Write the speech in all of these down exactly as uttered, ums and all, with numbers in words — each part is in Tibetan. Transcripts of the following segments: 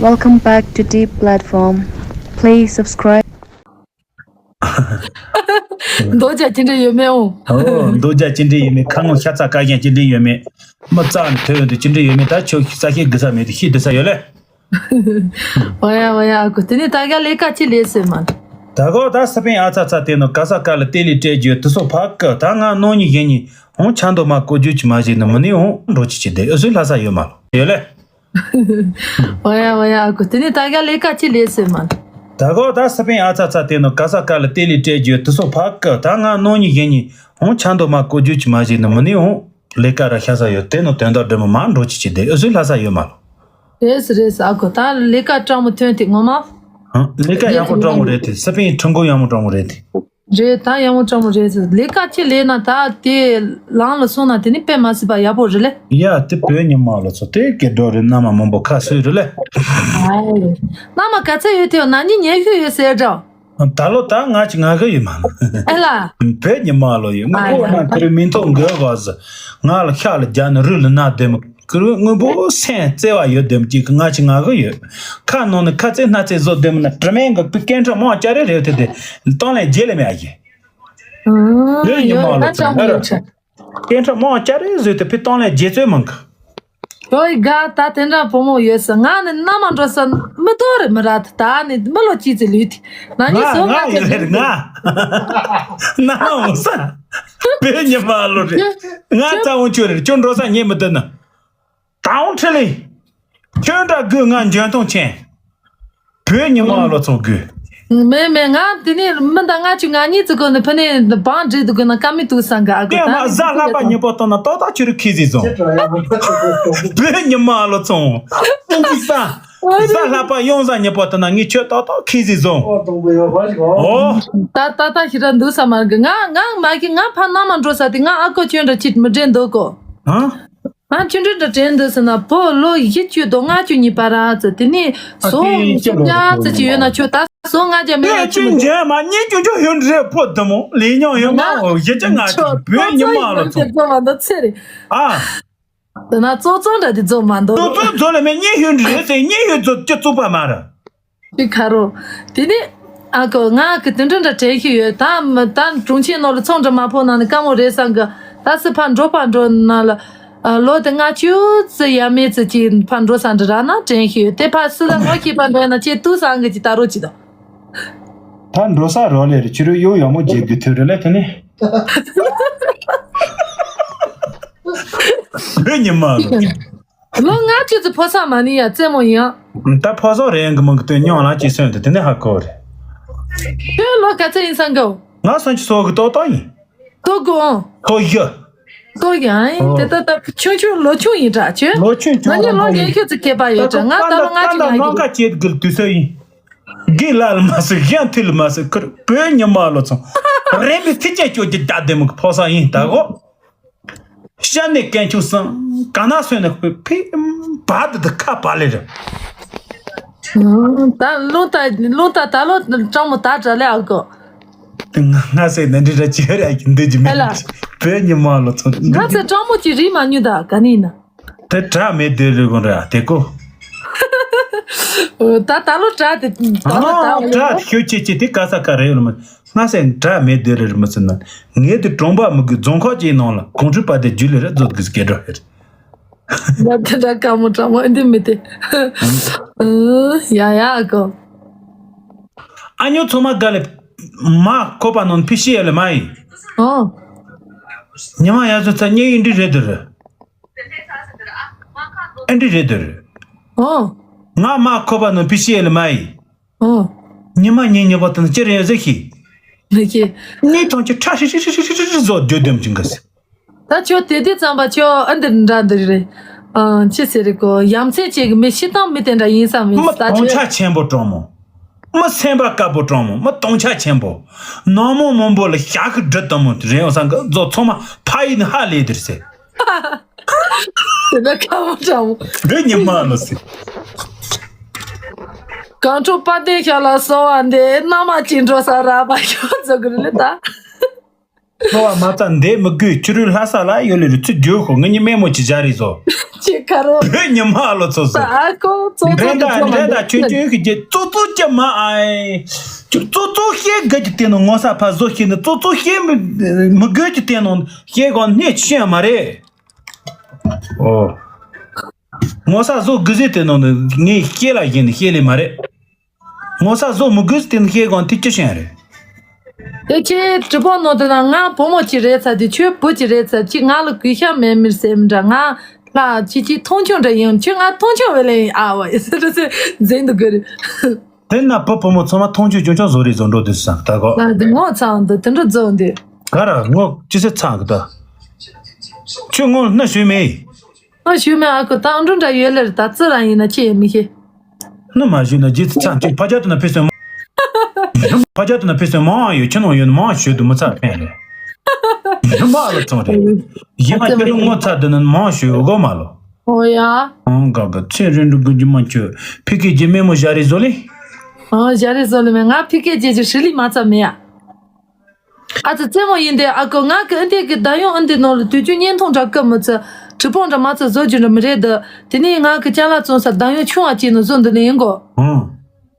Welcome back to Deep Platform. Please subscribe. རྡོ་རྗེ་ཅི་འདྲ་ཡོད་མེད་འོང་། ཨོ། རྡོ་རྗེ་ཅི་འདྲ་ཡོད་མེད། ཁ་ངོ་ཤ་ཚ་ཀ་ཞན་ཅི་འདྲ་ཡོད་མེད། མི་རྩ་ནས་ཐོས་འདུག་ཅི་འདྲ་ཡོད་མེད། ད་ཁྱོད་ཤི་ས་ཤི་དགོས་ས་མེད་དུ་ཤི་སྡོད་ས་ཡོད་ལེ། ཨོ་ཡ་ཨོ་ཡ། ཨ་ཁུ་དེ་ནས་ད་ག་ལས་ཀ་ཅི་ལས་ཟེར་མ། ད་གོ་ད་ས་པན་ཨ་ཚ་ཚ་དེ་ནོ་ག་ས་ག་ལ་ལྟེ་ལི་སྤྲད་རྒྱུ་དུ་སོ་ཕ་ཀ་ད་ང་ནོ་ཉི་ཞེ་ཉི་ཧོང་ཆ་འདོ་མ་ཀོ་རྒྱུ་ཅི་མ་ཞིག་ནི་མི་ནི་ཧོང་འགྲོ་ཅི་ཅི་དེ་ཨུ་སུ་ལྷ་ས་ཡོད་མ་ལོ་ཡོད་ལེ། ཨོ་ཡ་ཨོ་ཡ། ཨ་ཁུ་དེ་ནས་ད་ག་ལས་ཀ་ཅི་ལས་ཟེར་མ། ད་གོ་ད་ས་པན་ཨ་ཚ་ཚ་དེ་ནོ་ག་ས་ག་ལ་ལྟེ་ལི་སྤྲད་རྒྱུ་དུ་སོ་ཕ་ཀ་ད་ང་ནོ་ཉི་ཞེ་ཉི་ཧོང་ཆ་འདོ་མ་ཀོ་རྒྱུ་ཅི་མ་ཞིག་ནི་མི་ནི་ཧོང་ལས་ཀ་ར་ཤ་ས་ཡོད་དེ་ནོ་དོན་དག་འདྲ་མོ་མ་འགྲོ་ཅི་ཅི་དེ་ཨུ་སུ་ལྷ་ས་ཡོད་མ་ལོ། རེད་ཟེར་རེད་ཟེར། ཨ་ཁུ་ད་ལས་ཀ་སྤྲང་མོ་ཐོན་དེ་ངོ་མ། ཧང་། ལས་ཀ་ཡག་པོ་སྤྲང་མོ་རེད་དེ། ས་པན་ཁྲིམས་སྐོར་ཡག་མོ་སྤྲང་མོ་རེད་དེ། རེད་ད་ཡག་མོ་སྤྲང་མོ་རེད་ཟེར། ལས་ཀ་ཅི་ལས་ན་ད་དེ་ལང་ལ་སོང་ན་དེ་ནི་དཔེ་མ་སྲིད་པ་ཡག་པོ་རེད་ལེ། ཡ་དེ་བོད་ཉི་མ་ལོ་ཚོ་དེ་སྐད་སྒྲོག་རེད། མནའ་མ་མང་པོ་ཁ་སོས་རེད་ལེ། ཨ་ཡེ། མནའ་མ་ག་ཚད་ཡོད་དེ་ན་ནི་ཉལ་ཤུ་ཡོད་ཟེར་འདྲ། ད་ལོ་ད་ང་ཅི་ང་གི་ཡོད་མ་ན། ཨེ་ལ། བོད་ཉི་མ་ལོ་ཡོད། ང་ཨ་ཁོ་ཡ་ན་ཁེར་མིང་ཐོག་འགོད་གོ་ཟེར། ང་ལ་ཤ་ལ་རྒྱ་ནི་རུ་ལ་ན་དེ་མ། ཀུ་རུ་དངོས་པོ་སེམས་བརྩེ་བ་ཡོད་དེམ་གཅིག་གི་ང་ཅི་ང་གི་ཡོད། ཁ་ནང་ནས་ཁ་རྩེ་སྣ་རྩེ་བཟོ་དེམ་ན་དྲི་མེད་གི་པི་སྐད་འཕྲོ་མང་ཅག་རེ་རེ་ཐེ་དེ་སྟོང་ལས་རྗེས་ལས་མེད་ཨ་ཡེ། ཨང་། ལོས་ཉི་མ་ཡོད་ལོ་ད་ཚོ་ཅང་མེད་ར། ཡོད་ཆ། སྐད་འཕྲོ་མང་ཅག་རེ་བཟོས་ཏེ་ཕི་སྟོང་ལས་རྗེས་བཙོན་མང་གི། ཡོད་ཡི་ག་ད་དེ་འདྲ་བུ་མོ་ཡོད་ས་ང་ནི་མནའ་མ་འགྲོ་ས་མི་ཏོ་རེ་མི་ར་ད་ད་ནི་མི་ལོ་གཅིག་ཙི་ལུས་ཏེ་ན་ནི་ང་བཟོ་ང་ང་ཡོད་རེད་ང་། མནའ་མ་འོང་ས། བོད་ཉི་མ་ལོ་རེད། ང་རྩ་བོ་ཆོས་རེད་ཁྱོད་འགྲོ་ས་ཉེ་མི་འདུག་ན། ད་འོང་ཁྲི་ལི། ཁྱོད་འདྲ་དགོས་ང་འཇོན་ཐང་ཆེན། བོད་ཉི་མ་ལོ་ཚོང་དགོས། མེད་མེད་ང་དེ་ནས་མི་འདང་ང་ཆུ་ང་གཉིས་ཙི་གོ་ནས་ཕ་ནས་བང་འབྲེལ་དུ་དགོས་ན་ཀ་མི་ཏུ་སང་ག་ཨ་གོ་ཀྱེ་ད་མ་ནས་གཟའ་ལྷག་པ་ཉི་པོ་བཏང་ན་ཏོག་ཏོག་ཆུ་རུ་ཁི་ཟི་བཟུང་། བོད་ཉི་མ་ལོ་ཚོང་། ཏུང་ཙི་ས། གཟའ་ལྷག་པ་ཡོང་གཟའ་ཉི་པོ་བཏང་ན་ངས་ཁྱོད་ཏོག་ཏོག་ཁི་ཟི་བཟུང་། ཨོ། ད་ད་ད་ཤི་ར་འདུག་ས་མ་གི་ང་ང་མ་གི་ང་ཕ་ནང་མ་འགྲོ་ས་དེ་ང་ཨ་གོ་ཁྱོད་འདྲ་ཆིད་མི་འདྲེན་འདུག་གོ། ཧང་། ང་ཆུང་དུས་འདྲ་དྲན་འདུག་ཟེར་ན་བོད་ལོ་བཞི་བཅུ་དང་ལྔ་བཅུ་གཉིས་བར་ར་ཙི་དེ་ནས་ཨ་ཟོ་དེ་ཡིན་སྐྱབས་ལོ་ཉག་ཙི་ཅི་ཡོད་ན་ཆོ་ད་ཟོ་ལྔ་བརྒྱ་མེད་ལ་ཆུ་ཆུང་ཆུང་མ་གཉིས་ཆུང་ཆུང་ཡོད་རེད་བོད་དུ་མོ་ལས་ཉོང་ཡོད་མ་འོ་བཞི་བཅུ་ལྔ་བཅུ་བོད་ཉི་མ་ལོ་ཚོ་ཙོ་མ་འདོ་ཚེ་རེད། ཨ། དེ་ན་ཙོ་ཙོ་འདྲ་དེ་ཙོ་མ་འདོ་ཙོ་ཙོ་ཙོ་ལ་མེད་གཉིས་ཡོད་རེད་ཟེར་གཉིས་ཡོད་ཙོ་ཅི་ཙུག་པ་མ་ར། ཅི་ཁ་རོ། དེ་ནི། ཨ་ཁོ་ང་གི་དེ་འདྲ་འདྲ་དྲན་གྱི་ཡོད་ད་མི་ད་གྲོང་ཁྱེར་ནང་ལ་ཚོང་འདྲ་མ་ཕོག་ན་ནི་དཀའ་མོ་རེད་བསམ་གི། ད་སི་ཕ་འགྲོ་པ་འགྲོ་ན་ལ། ཨ་ལོ་དེ་ལྔ་བཅུ་ཙི་ཡ་མེད་ཙི་ཅི་ཕ་འགྲོ་ས་འདྲ་ར་ན་དྲན་གྱི་ཡོད་དེ་ཕ་སི་ལ་ངོ་ཤེས་པ་འདྲ་ན་ཅི་ཏུ་སང་གི་ཅི་ད་རོ་ཅི་ད། ད་འགྲོ་ས་རོ་ལེ་རེ་ཆུ་རུ་ཡོ་ཡོ་མོ་རྗེ་གི་ཐུ་རུ་ལེ་དེ་ནི། བོད་ཉི་མ་ལོ། ལོ་ལྔ་བཅུ་ཙི་ཕོ་ས་མ་ནི་ཡ་རྩེད་མོ་ཡིན་ཡང་། ད་ཕོ་ས་རེ་ཡང་གི་མང་གི་དོན་སྙིང་ལ་ཅི་སོན་དུ་དེ་ནས་ཧ་གོ་རེད། ཁྱོད་ལོ་ག་ཚོད་ཡིན་སང་གོ། ང་སོན་ཅི་སོ་གི་ཏོག་ཏོག་ཡིན། ཏོག་གོ་ཨང་། ཏོག་ཡ། ཏོག་ཡ་ཨང་ཨོ། དེ་ད་ད་ཆུང་ཆུང་ལོ་ཆུང་ཡིན་དྲ་ཆོས། ལོ་ཆུང་ཆུང་ང་ནི་ལོ་ལོ་ཉེ་ཁྱོད་ཙི་ཁེ་པ་ཡོད་དྲ་ང་ད་ལོ་ང་ཅི་ང་ཡིན། ཀ་ཅེད་གིལ་དུས་ས་ཡིན། གི་ལ་ལ་མ་སི་གཞན་ཐི་ལ་མ་སི་ཁུར་བོད་ཉི་མ་ལོ་ཚོ། རེད་མི་ཚི་ཅེ་ཅོ་ཅི་ད་དེ་མི་ཕོ་ས་ཡིན་ད་གོ། ཤ་ནས་སྐད་ཆུང་སང་ག་ན་སོན་ནས་ཕི་ཕི་བ་དི་དི་ཁ་བ་ལེ་རེ། ད་ལུང་ད་ལུང་ད་ད་ལོ་སྤྲང་མོ་ད་དྲ་ལེ་ཨ་གོ། ང་ང་སེ་ནན་འདྲི་ར་ཅི་རེ་ཨ་ཀི་འདི་ཅི་མེད་ཨ་ལ། བོད་ཉི་མ་ལོ་ཚོ་ང་སེ་སྤྲང་མོ་ཅི་རིག་མ་ཉུ་ད་ག་ནི་ན། དེ་དྲ་མེད་དེ་རེ་གོ་ར་དེ་གོ། ད་ད་ལོ་དྲ་དེ་ད་ལོ་ཨ་ད་དྲ་ཤོད་ཅི་ཅི་དེ་ག་ས་ག་རེ་ཡོད་ལ་མ། སྔ་སེ་དྲ་མེད་དེ་རེ་མི་ཚེ་ན་ངས་དེ་གྲོང་པ་མི་དགོས་རྫོང་ཁག་ཅིག་ནང་ལ་གོང་ཁྲི་པ་དེ་རྒྱུ་ལས་ར་རྫོད་དགོས་སྐད་སྒྲ་ཧེར། ང་དེ་འདྲ་དཀའ་མོ་དྲང་མོ་འདི་མི་དེ། ཡ་ཡ་ཨ་ཀོ། ཨ་ཉོ་ཚོ་མ་དགའ་ལེ། མ་ཁོ་པ་ནོན་ཕི་ཤི་ཡ་ལེ་མ་ཡིན། ཨོ། ཉི་མ་ཡ་ཚོ་ཚ་ཉེ་ཡིན་འདྲི་རེད་དུ་རེད། ཨེ་འདྲི་རེད་དུ་རེད། ཨོ། ང་མ་ཁོ་པ་ནོན་ཕི་ཤི་ཡ་ལེ་མ་ཡིན། ཨོ། ཉི་མ་ཉིན་ཉི་པ་དང་ཅི་རེད་ཟེར་ཤི། མི་ཤེས། ནི་ཐོང་ཅི་ཁྲ་ཧྲི་ཧྲི་ཧྲི་ཧྲི་ཧྲི་ཧྲི་ཟོ་རྒྱུ་དེམ་ཅིང་གི་སི། ད་ཁྱོད་དེ་དུས་ཙམ་པ་ཁྱོད་ཨ་འདི་འདྲ་འདི་རེད། ཨ་ཅི་ཟེར་རེད་གོ་ཡ་མཚན་ཅིག་མི་ཤི་སྟངས་མི་དེ་འདྲ་ཡིན་ས་མི་མི་ད་སྟོང་ཆ་ཆེན་པོ་གྲོང་མོ། མི་སེམས་པ་དཀར་པོ་གྲོང་མོ་མི་སྟོང་ཆ་ཆེན་པོ། ནང་མོ་མོན་པོ་ལ་ཞག་གི་སྦྲུལ་དུ་མོ་རེད་འོ་སང་གི་རྫོ་ཚང་མ་ཕ་ཡིན་ཧ་ལས་དེར་ཟེར། དེ་ན་ཁ་བ་གྲང་མོ། འདི་ཉི་མ་ལོ་སི། གང་འཕྲོ་པ་ཏན་ཤ་ལ་སོ་བ་འདི་མནའ་མ་ཅི་འགྲོ་ས་ར་བ་ཤོ་ཛོ་གི་རེད་ད། ཚོ་བ་མ་ཚ་འདས་མི་དགོས། ཕྱི་རོལ་ལྷ་ས་ལ་ཡོད་ལེ་རུ་ཚུར་རྒྱུག་ཤོག་ངི་ཉི་མེ་མོ་ཅི་བཞག་རེད་བཟོ། ཅི་ཁ་རོ། བོད་ཉི་མ་ལོ་ཚོ་ཚོ། ཨ་ཁོ་ཚོ་ཚོ་འདྲེ་དང་འདྲེ་དང་ཆུན་ཆུན་གི་རྗེས་ཙོ་ཙོ་ཅི་མ་ཨའི། ཙོ་ཙོ་ཤེས་དགོས་ཀྱི་དེ་ནོ་ངོ་ས་ཕ་བཟོ་ཤེས་ནི་ཙོ་ཙོ་ཤེས་མི་དགོས་ཀྱི་དེ་ནོ་ཤེས་གོ་ནི་ཤེས་མ་རེད། ཨོ། ངོ་ས་བཟོ་དགོས་ཟེར་དེ་ནོ་ནི་ངས་ཤེས་ལ་ཡིན་ཤེས་ལེ་མ་རེད། ངོ་ས་བཟོ་མི་དགོས་དེ་ནི་ཤེས་གོ་ནི་དེ་ཅི་ཤེས་རེད། དེ་ཁྱེད་གྲི་པོ་ནོ་དེ་ན་ང་བུ་མོ་ཅི་རེད་ཚ་དེ་ཁྱོད་བུ་ཅི་རེད་ཚ་ཅི་ང་ལ་གུས་ཞབས་མེད་མིར་སེམས་འདྲ་ང་ལ་ཅི་ཅི་མཐོང་ཆུང་འདྲ་ཡིན་ཁྱོད་ང་མཐོང་ཆུང་བས་ལེ་ཨ་བ་ཡི་སི་ར་སི་འཛིན་དུ་དགོས་རེད། དེ་ན་བུ་བུ་མོ་ཚང་མ་མཐོང་ཆུང་ཆུང་ཆུང་བཟོ་རེད་བཟོ་འགྲོ་དུས་སང་ད་གོ། ང་དེ་ངོ་ཚ་འདི་དེ་འདྲ་བཟོ་འདི། ག་ར་ངོ་ཅི་སེ་ཚང་གི་ད། ཁྱོད་ངོ་སྣ་ཞུས་མེད། ཨ་ཞུས་མེད་ཨ་ཁུ་ད་འགྲོ་འདྲ་ཡོད་ལེར་ད་ཙི་ར་ཡིན་ན་ཅི་ཡེ་མི་ཤེས། སྣ་མ་ཞུས་ན་རྗེས་ཚང་ཅིག་ཕ་ཇ་དུ་ན་ཕེ་སོན་མ། ཕ་ཇ་དུ་ན་ཕེ་སོན་མང་ཡོད་ཁྱི་ནང་ཡོད་ན་མང་ཞུས་དུ་མི་ཚར་ཕན་རེད། མ་ལ་ཚོང་རེད། ཡིན་ང་ཁྱི་རུ་ངོ་ཚ་དུ་ན་མང་ཞུས་འོ་གོ་མ་ལོ། ཨོ་ཡ། ཨང་ག་ག་ཚེ་རིང་འགྲོ་དགོས་རྒྱུ་མ་ཁྱོད་ཕི་ཀེ་ཇི་མེ་མོ་ཞག་རེ་བཟོ་ལེ། ཨང་ཞག་རེ་བཟོ་ལེ་མེ་ང་ཕི་ཀེ་ཇི་ཇི་ཧྲི་ལི་མ་ཚ་མེ་ཡ། ཨ་ཙི་རྩེད་མོ་ཡིན་ཏེ་ཨ་ཁུ་ང་གི་ཨ་འདི་གི་ད་ཡོང་ཨ་འདི་ནང་ལ་དུས་རྒྱུན་བརྙན་ཐུང་འདྲ་སྐབས་མི་ཚེ་གྲི་པོང་འདྲ་མ་ཚེ་བཟོ་རྒྱུ་འདྲ་མི་རེད་འདི། དེ་ནས་ང་གི་ཅ་ལག་བཙོང་ས་ད་ཡོང་ཆུང་བ་ཅིག་ནང་བཟོ་འདི་ནས་ཡིན་གོ། ཧུང་།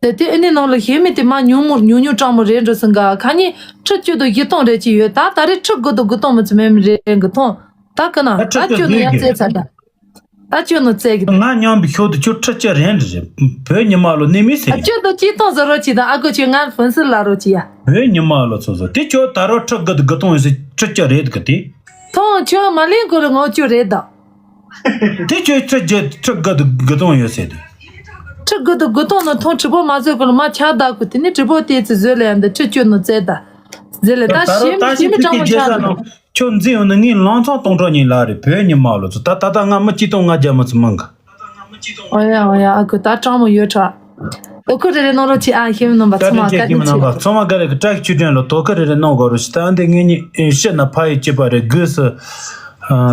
དེ་དེ་ཨ་ནི་ནང་ལ་ཞེ་མི་དེ་མ་ཉུང་མོ་ཉུང་ཉུང་སྤྲང་མོ་རེད་འགྲོ་སོང་ག་ཁ་ཉིན་ཁྲི་བཅུ་དང་བཞི་སྟོང་རེད་ཅིག་ཡོད་ད་ད་རེས་ཁྲི་དགུ་དང་དགུ་སྟོང་མི་ཚེ་མེད་མི་རེད་འགི་ཐོང་ད་གི་ན་ད་ཁྲི་བཅུ་ནི་ཡང་བཙལ་ཚར་ད། ད་ཁྱོད་ནི་བཙལ་གི་འདུག་ང་མཉམ་པའི་ཤོག་ཏུ་ཁྱོད་ཁྲི་ལྕེ་རན་རེད། བོད་ཉི་མ་ལོ་ནི་མི་ཟེར། ཨ་ཁྱོད་ད་ཅི་ཐོང་ཟེར་རོ་ཅི་དང་ཨ་ཁུ་ཁྱོད་ང་ཕུན་སུ་ལ་རོ་ཅི་ཡ། བོད་ཉི་མ་ལོ་ཚོ་ཚོ་དེ་ཁྱོད་ད་རོ་ཁྲི་དགུ་དགུ་ཐོང་ཡོད་ཟེར་ཁྲི་ལྕེ་རེད་གི་དེ། ཐོང་ཁྱོད་མ་ལེན་གོ་རུ་ངོ་ཅུ་རེད་ད། དེ་ཁྱོད་ཁྲི་ལྕེ་ཁྲི་དགུ་དགུ་ཐོང་ཡོད་ཟེར་དེ། ཁྲི་དགུ་དགུ་ཐོང་ནི་ཐོང་ཁྲི་པོ་མ་བཟོས་གོ་ལ་མ་ཆག་ད་གོ་དེ་ནི་ཁྲི་པོ་དེ་ཚི་བཟོས་ལ་ཡ་འདི་ཁྲི་ཁྱོད་ནི་བཙལ་ད། ཟེར་ལ་ད་ད་རོ་ཞིམ་ད་ཞིམ་ཞིམ་ཁྲི་ཁྲི་ལྕེ་ཅན་ནོ། ཁྱོད་འཛིན་ཡོང་ནི་ངའི་ལང་ཚང་སྟོང་ཕྲག་གཉིས་ལ་རེད། བོད་ཉི་མ་ལོ་ཚོ་ད་ད་ད་ང་མི་གཅིག་སྟོང་ལྔ་བརྒྱ་མི་ཚོ་མང་གི། ཨོ་ཡ་ཨོ་ཡ་ཨ་ཁུ་ད་སྤྲང་མོ་ཡོད་ཁྲ། དོ་ཁུ་རེ་རེ་གནང་རོགས་གྱིས་ཨ་ཤེས་མི་རྣམ་པ་ཚང་མ་བཀའ་དྲིན་ཆེ། ཚང་མ་ག་རེ་གི་བཀྲ་ཤིས་ཆོས་སྒྲོན་ལོ་དོ་ཁུ་རེ་རེ་གནང་དགོས་རོགས་ཞེས་ད་འདི་ངེད་གཉིས་ཤི་ན་ཕ་ཡི་སྐྱེས་པ་རེད་དགོས་སུ།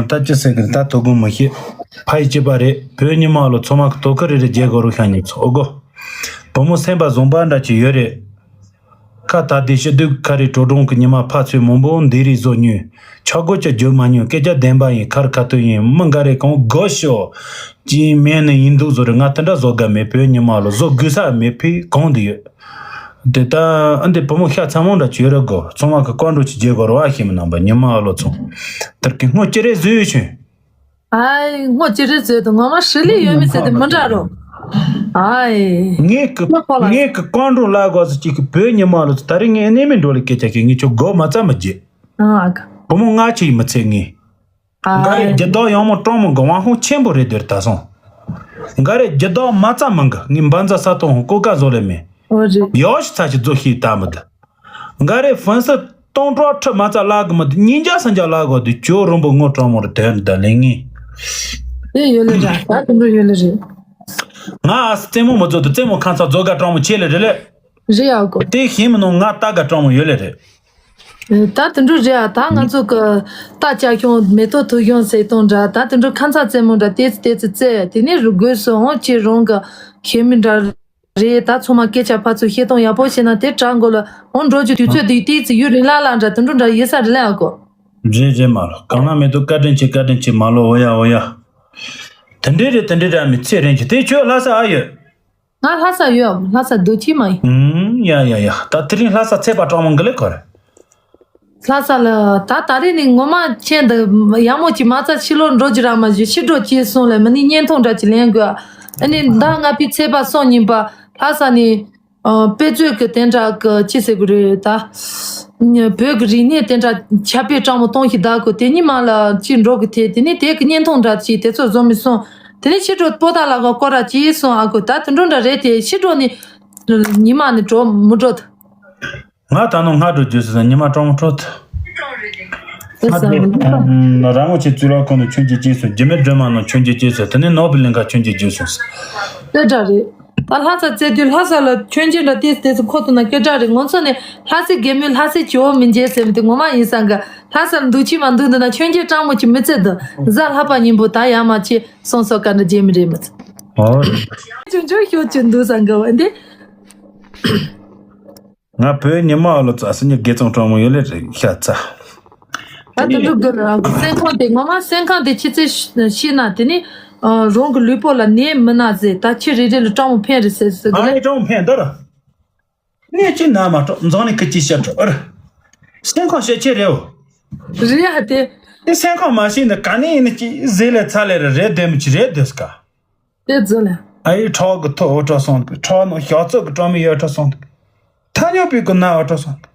ད་ཅི་ཟེར་གི་ད་དོ་དགོང་མི་ཤེས། ཕ་ཡི་སྐྱེས་པ་རེད། བོད་ཉི་མ་ལོ་ཚང་མ་གི་དོ་ཁུ་རེ་རེ་རྒྱལ་དགོས་རོགས་ཤ་ཉིས་ཚོ་ཨོ་གོ། བུ་མོ་སེམས་པ་བཟང་པ་འདྲ་ཅིག་ཡོད་རེད། ཁ་ད་དེ་ཤི་དུས་ཁ་རི་དྲོ་གྲོང་གི་ཉི་མ་ཕ་ཚོད་མང་པོ་འདི་རིགས་བཟོ་ཉོས། ཆ་སྒོ་ཅི་བརྗོད་མ་ཉོས་སྐད་ཆ་བདེན་པ་ཡིན་ཁར་ཁ་ཐུག་ཡིན་མི་འགའ་རེ་གང་དགོས་ཤོ། ཅིའི་མེད་ནི་ཡིན་འདུག་བཟོ་རེད་ང་དེ་འདྲ་བཟོ་དགའ་མེད་བོད་ཉི་མ་ལོ་བཟོ་དགོས་ས་མེད་ཕི་གང་འདི་ཡོད། དེ་ད་ཨ་འདི་བུ་མོ་ཤ་ཚ་མོ་འདྲ་བྱོས་ར་དགོ་ཚང་མ་གི་བཀའ་འགྲོ་ཅི་བརྗེད་དགོ་ར་བ་ཤེས་མི་ནང་པ་ཉི་མ་ལོ་ཚོང་། དེར་གི་སྔོ་ཅི་རེད་བཟོས་ཡོད་ཆུན། ཨའི་སྔོ་ཅི་རེད་ཟེར་དུ་ངོ་མ་ཧྲི་ལི་ཡོད་མི་ཟེར་དུ་མི་འདྲ་རོ། ཨའི། ངས་ཀི་ངས་ཀི་ཀོང་འགྲོ་ལ་གོ་ས་ཅིག་གི་བོད་ཉི་མ་ལོ་ཚོ་ད་རེས་ངས་གནས་མི་འགྲོ་ལ་སྐད་ཆ་ཤེས་ངས་ཁྱོད་སྒོ་མ་རྩ་མ་བརྗེད། ཨ་ག་བུ་མོ་ང་ཆེ་ཡི་མི་ཚེ་ངས། འགའ་རེ་ཨའི། རྒྱུ་དག་ཡང་མོ་སྤྲང་མོ་གི་དབང་ཧོ་ཆེན་པོ་རེད་དེར་ད་སོང་། འགའ་རེ་རྒྱུ་དག་མ་རྩ་མང་གི་ངས་འབའ་འཛའ་ས་ཏོང་ཧོ་ཀོ་ཀ་བཟོ་ལེ་མེད། ཨོ་རེད། ཡོ་ཤི་ཚ་ཞིག་རྫོགས་ཤིག་ད་མི་འདི། འགའ་རེ་ཧྥན་སི་སྟོང་ཕྲག་ཁྲི་མ་རྩ་ལག་གི་མི་འདི་ཉིན་འཇའ་སང་འཇའ་ལག་གོ་འདི་ཇོ་རོན་པོ་ངོ་སྤྲང་མོ་རེད་དོན་འདི་ལེ་ངས། དེ་ཡོད་ལེ་ར་ད་དུ་འགྲོ་ཡོད་ལེ་རེད། ང་ཨ་སི་རྩེད་མོ་མི་རྫོགས་དུ་རྩེད་མོ་ཁང་ཚ་རྫོགས་དགའ་སྤྲང་མོ་ཆེ་ལེ་རེད་ལེ། རེད་ཨ་གོ། དེ་ཤེས་མི་ནོ་ང་ལྟ་དགའ་སྤྲང་མོ་ཡོད་ལེ་རེད། ད་དུ་འགྲོ་རེད་ཨ་ད་ང་ཚོ་གི་རྟ་ལྕག་ཤོང་མེ་ཏོག་ཐུག་ཤོང་ཟེར་སྟོང་འདྲ་ད་དུ་འགྲོ་ཁང་ཚ་རྩེད་མོ་འདྲ་ཏེ་ཙི་ཏེ་ཙི་རྩེ་དེ་ནས་རུ་དགོས་སུ་འོང་ཅི་རོང་གི་ཤེས་མི་འདྲ། རེད་ད་ཚང་མ་སྐད་ཆ་ཕར་ཚུར་བཤད་སྟངས་ཡག་པོ་བྱས་ན་དེ་དྲག་མགོ་ལ་འོང་འགྲོ་རྒྱུ་དུས་ཚོད་དེ་ཏིག་ཙི་ཡུན་རིང་ལ་ལ་འདྲ་དུ་འགྲོ་འདྲ་ཡིན་ས་རེད་ལ་ཡག་གོ། རེད་རེད་མ་ལོ་གང་ན་མེད་དུ་བཀའ་དྲིན་ཆེ་བཀའ་དྲིན་ཆེ་མ་ལོ་འོ་ཡ་འོ་ཡ། དེ་འདྲས་རེད་དེ་འདྲས་རེད་ཨ་མི་ཚེ་རིང་གི་དེ་ཁྱོད་ལྷ་ས་ཨ་ཡོད། ང་ལྷ་ས་ཡོད་ལྷ་ས་རྡོ་ཁྱི་མ་ཡིན། ཨུམ་ཡ་ཡ་ཡ་ད་དེ་རིང་ལྷ་ས་ཚེས་པ་གྲང་མོ་འགི་ལེ་གོ་རེད། ལྷ་ས་ལ་ད་ད་རེས་ནི་ངོ་མ་ཁྱེད་འདི་ཡག་མོ་ཅིག་མ་རྩ་ཕྱི་ལོགས་འགྲོ་རྒྱུ་ར་མ་བཞུ་ཕྱི་འགྲོ་ཅེས་གསུངས་ལས་མི་ནི་བརྙན་ཐུང་འདྲ་ཅིག་ལེན་དགོས། ཨ་ནི་ཟླ་ལྔ་པའི་ཚེས་པ་སོང་ཉིན་པ་ལྷ་ས་ནས་དཔེ་མཛོད་ཀྱི་དེ་འདྲ་གི་ཅི་ཟེར་དགོས་རེད་ད། བོད་ཀྱི་རིག་གནས་དེ་འདྲ་ཁྱབ་སྤེལ་སྤྲང་མོ་གཏོང་ཞིག་བདག་གི་དེ་ཉིན་མ་ལ་ཅིག་འགྲོ་གི་དེ་དེ་ནི་དེ་གི་བརྙན་ཐུང་འདྲ་ཅིག་དེ་ཚོ་བཟོ་མི་སོང་། དེ་ནི་ཕྱི་དྲོ་པོ་ཏཱ་ལ་ག་སྐོར་ར་ཅིག་སོང་ཨ་གོ་ད་དེ་འགྲོ་འདྲ་རེད་དེ་ཕྱི་དྲོ་ནི་ཉི་མ་ནི་འགྲོ་མི་འགྲོ་ད། ང་ད་ནང་སྔ་དྲོ་རྗེས་སུ་ཉི་མ་གྲོང་ཁྲོད། ང་དེ་རང་ངོ་ཆེ་ཚུལ་ལ་ཁོང་ནས་ཆོས་རྗེ་རྗེས་སུ་རྒྱུ་མེད་སྒྲོལ་མ་ནང་ཆོས་རྗེ་རྗེས་སུ་དེ་ནས་ནོར་བུ་གླིང་ག་ཆོས་རྗེ་རྗེས་སུ། དེ་འདྲ་རེད། ད་ལྷ་ས་བཙལ་དུས་ལྷ་ས་ལ་ཆོས་རྗེ་འདྲ་ཏེས་ཏེས་སུ་ཁོ་ཐུག་ན་སྐད་གྲགས་རེད་ངོ་ཚོ་ནས་ལྷ་སའི་རྒན་མོས་ལྷ་སའི་ཇོ་བོ་མི་མཇལ་ཟེར་མི་དེ་ངོ་མ་ཡིན་ས་འགའ་ལྷ་ས་ལ་འདུག་ཅི་མ་འདུག་འདུག་ན་ཆོས་རྗེ་སྤྲང་མོ་ཅིག་མི་བཙལ་འདུག་གཟའ་ལྷག་པ་ཉིན་པོ་ད་ཡར་མ་ཆེ་སོང་སོ་ག་འདྲ་རྗེས་མི་རེད་མི་ཚེ། ཨོ། ཅུང་ཅུང་ཤོད་ཅུང་འདུག་ས་འགའ་བ་འདི། ང་བོད་ཉི་མ་ཨ་ལོ་ཙ་སི་ཉི་དགེ་ཚང་སྤྲང་མོ་ཡོད་ལེ་རེད་ཤ་ཚ། ད་དུང་འགྲོ་དགོས་ར། སེམས་ཁམས་དེ་ངོ་མ་སེམས་ཁམས་དེ་ཕྱི་ཚེ་ཤི་ན་དེ་ནི་རང་གི་ལུས་པོ་ལ་ནད་མི་ན་ཟེར། ད་ཁྱི་རེ་རེ་ལ་སྤྲང་མོ་ཕན་རེད་ཟེར་ཟེར་གི་ཨ་ལེ། ནི་སྤྲང་མོ་ཕན་འདུག་ར། ནད་ཅི་ན་མ་སྤྲོ་འཛང་ནས་ཁི་ཅི་ཤ་སྤྲོ་ཨར། སེམས་ཁམས་ཤ་ཆེ་རེད་འོ། རེད་ཨ་དེ། དེ་སེམས་ཁམས་མ་ཤེས་ན་ག་ནས་ཡིན་ན་ཅི་ཟེར་ལས་ཚ་ལས་ར་རེད་སྡོད་མི་ཅི་རེད་སྡོད་སྐ་དེ་ཟེར་ལ། ཨ་ཡི་ཁྲག་གི་ཐོག་འོ་ཁྲག་སོང་འདུག་ཁྲག་ནང་ཞག་ཚོད་ཀྱི་སྤྲང་མི་ཡོད་ཁྲག་སོང་འདུག་ཐ་སྙད་པའི་གི་ན་འོ་ཁྲག་སོང་འདུག་